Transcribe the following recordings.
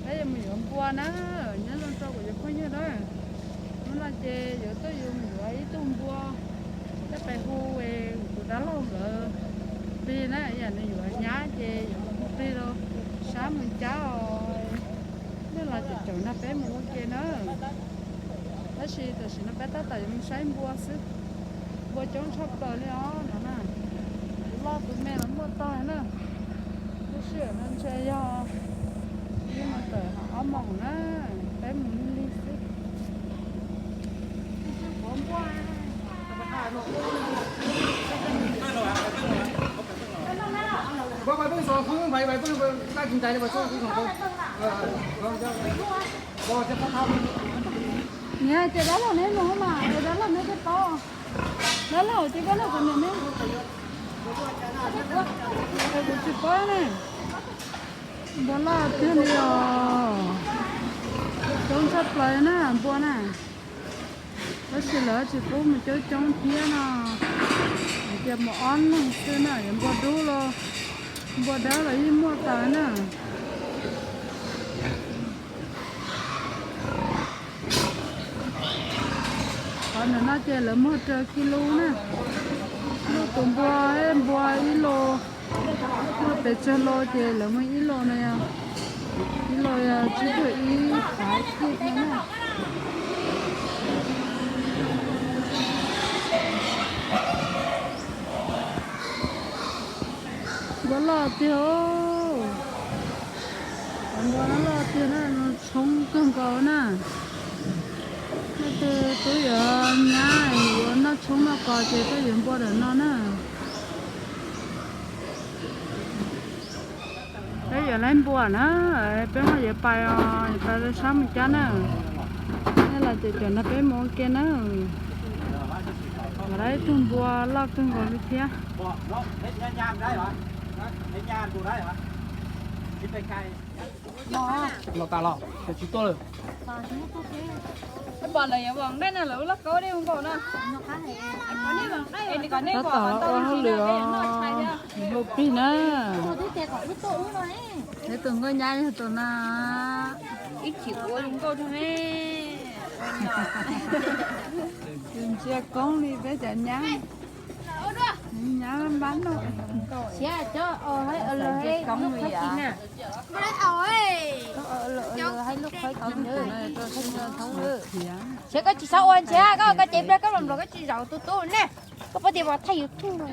Peb yuav mus yuav npua na, nyob zoo rau kuv cov phooj ywg na. Hnub no ces yuav tuaj yuav mus yuav ib tug npua, coj pes hu tus dab laug lawv plig na, yam nws yuav nyab ces yuav mus hu plig rau sab mus cab os. Nyob los caum caum nrog peb mus ua ke na. Tab sis tam sim no peb tab tom yuav mus saib npua xwb. Npua coob tshaj plaws li os no na. Tus loj tus me los muaj tag na. Lub sij hawm no ntshe yog yeej mus tawm ob moos na, peb mus lig lig xwb. Niam, ces dab laug neb mus mas, dab laug neb thiaj paub. Dab laug ces koj noj kuv niam neb. Kuv tsis paub ne. Npua loj tiag li os. Coob tshaj plaws na npua na. Tab sis lawv tsis pub mus coob coob thiab no. Hais tias mus ob leeg xwb na, yuav npua dub los npua dawb los yeej muaj tas na. Qhov ntawm no ces lawv muag raws kis lus na, muag tus npua, npua ib lo, muag pes tsawg lo ces lawv muag ib lo no yog, ib lo yog tsib caug ib phav kiag no na. Npua loj tiag, npua loj tiag na, tshoob kawg nkaus na. Leej twg twb yuav nyab yuav noj tshoob noj kos ces tuaj yuav npua ntawm no na. Peb yuav laib npua na, peb ho yuav pais os, yuav pais rau sab mus cab na. Nej los caum caum nrog peb mus ua ke na. Yuav laib ib tug npua loj kawg nkaus li thiab. Los tas los, tsis tuaj lawm. Pom lawv yuav vam nqaij no lawv loj kaub dej npaum no. Tab tom ua hauj lwm os, hu plig na. Neb tus nkauj nyab yog tus no. Ib chim ua nkauj thiab ne. Tus ntsia koob li peb cov nyab. Nyab npab noj. Siab cov, lawv ntsia koob li na. Siab koj tsis txhob ua ntshe koj, koj cev pliag koj los nplog koj tsis zaum tus tub ne. Koj puas tias mas thaij YouTube no.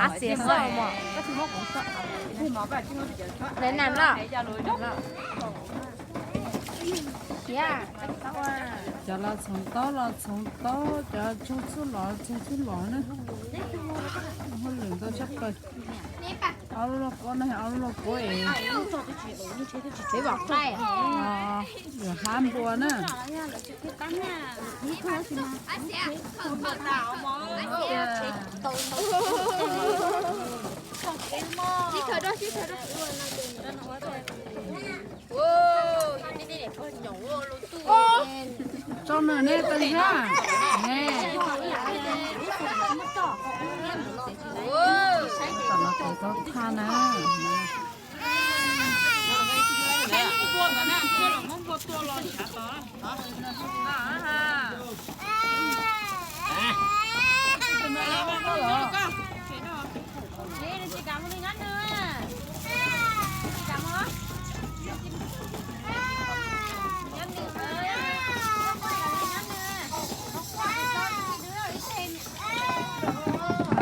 Ab xis xwb mos. Lawv nam los. Siab. Cov los txhoov taub los txhoov taub, cov tsaug txuj lov tsaug txuj lov na. Hauj lwm ntau tshaj plaws. Ob lub lauj kaub no, ob lub lauj kaub es yuav hlab npua na. Tso nws ne, tau thiab ne. Tam no tus tau tha na.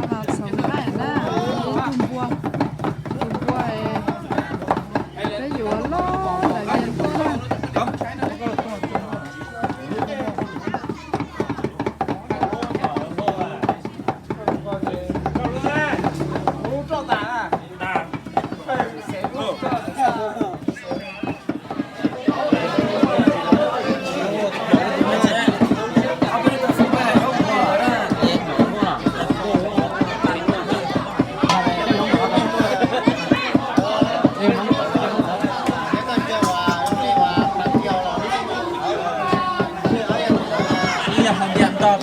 Los txhoov nqaij na, ib tug npua, tus npua peb yuav loj ntawm yees tuaj na. Tab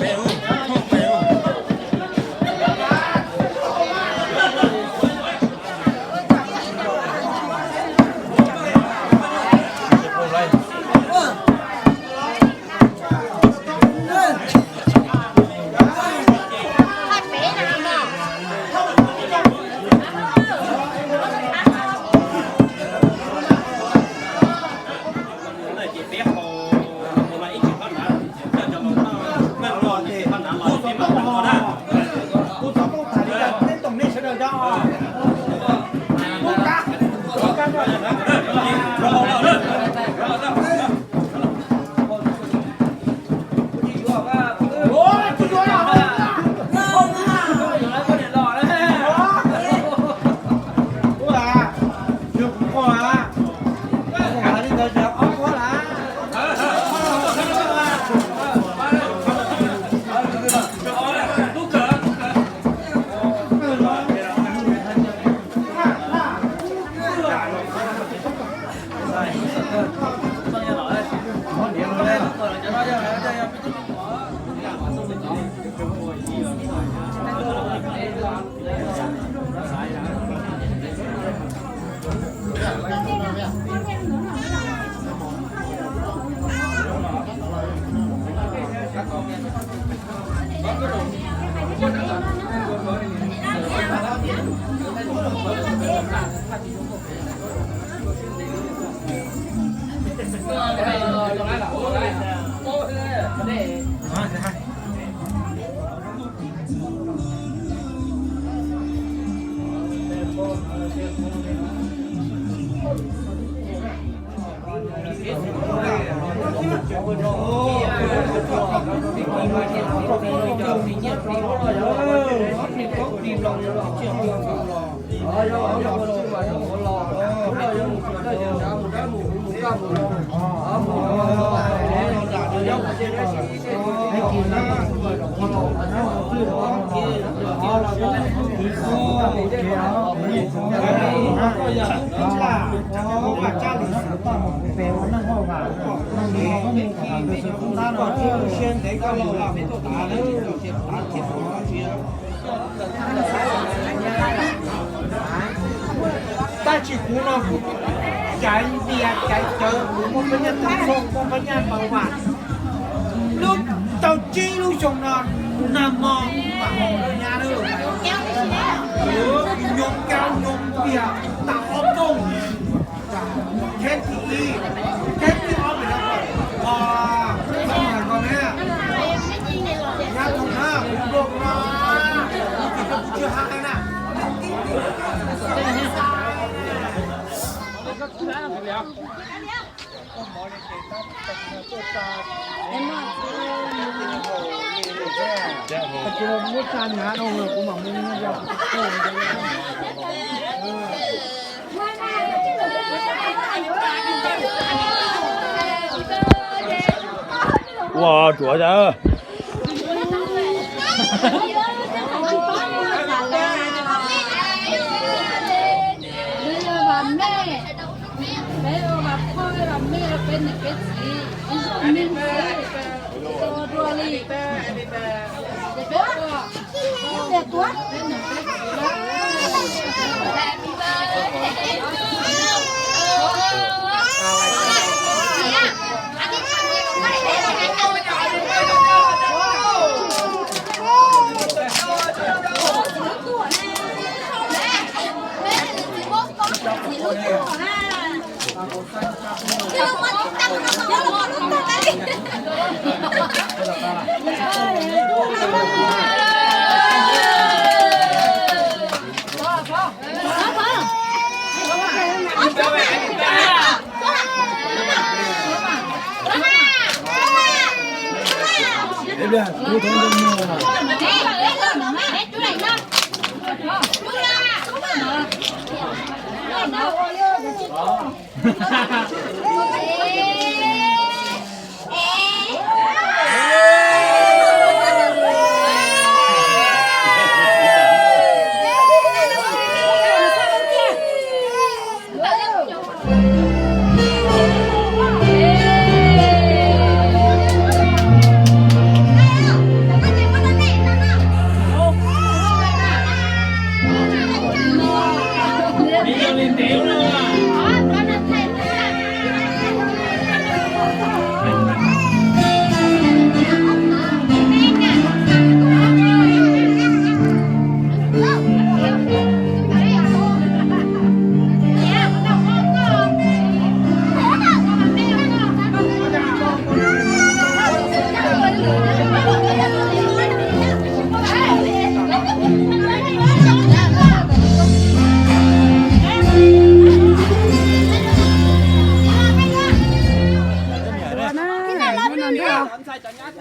sis kuv no kuv caiv ntias caiv cawv, kuv muaj peb nyaj tag nrho, muaj peb nyaj npau vas. Lub tau tsib lub xyoo no nag hmo mam haus nyab lawm. Nyob kaub nyob ntiag tas ob mooj. Kheb thib ib, kheb thib ob, nyab tau na, kuv npau na, kuv tsis hais na. Ua tsuav cas.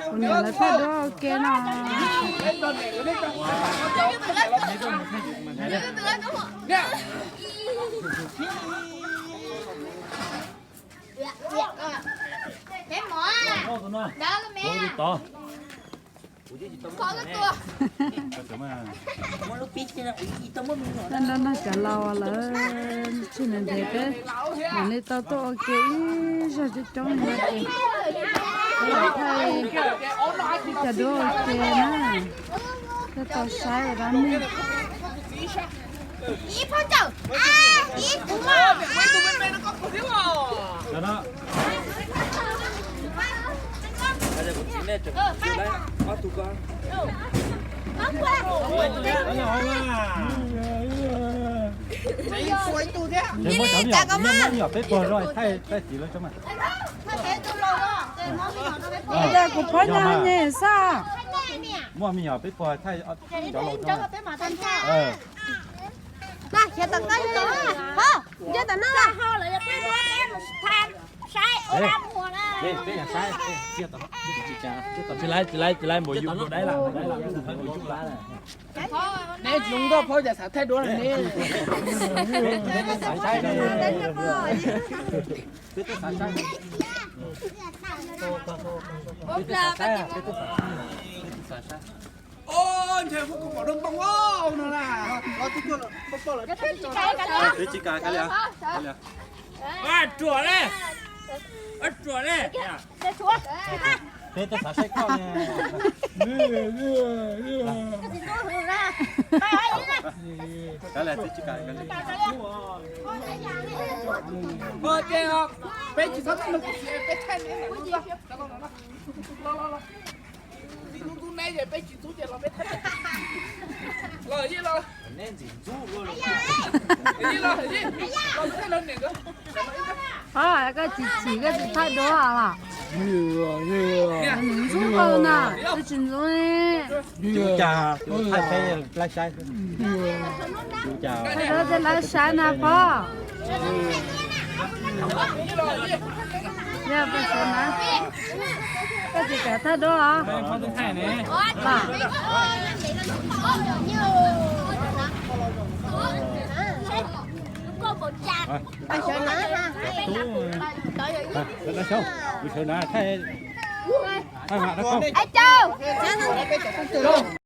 Kuv niam lawv thaij duab ua ke no. Noj noj cov laus lawv tsis ntev ntev peb mam li tau tuaj ua ke ib zog coob coob li no ces peb yuav thaij ib co duab ua ke na, thiaj tau saib ua dab neeg. Muab me nyuam peb puag rau thaij txiv lawv tso mas. Kuv phob nyas nyem xwb. Muab me nyuam peb puag thaij cov laus tso. Tsis laiv, tsis laiv, tsis laiv, npaum yus dai lawm. Neb tsis zoo nkauj paub cas xav thaij duab ne. Ntshe kuv pom rau ntoo no na. Twb tsis kav li. Ruam li, ruam li. Peb twb xav saib koj ne. Kav liam, twb tsis kav li. Peb tsis txhob txog, peb thaij ne. Txij hnub ntxub neb ces peb tsis ntxub ces los peb thaij. Los yeej los. Koj tsis chim koj tsis thaij duab los? Nws ntxub koj na, twb tsis ntxub. Cas thaij peb laib saib. Thaij duab tej laib saib na pob. Yog peb sawv na, koj tsis kam thaij duab los? Sawv na, thaij, thaij.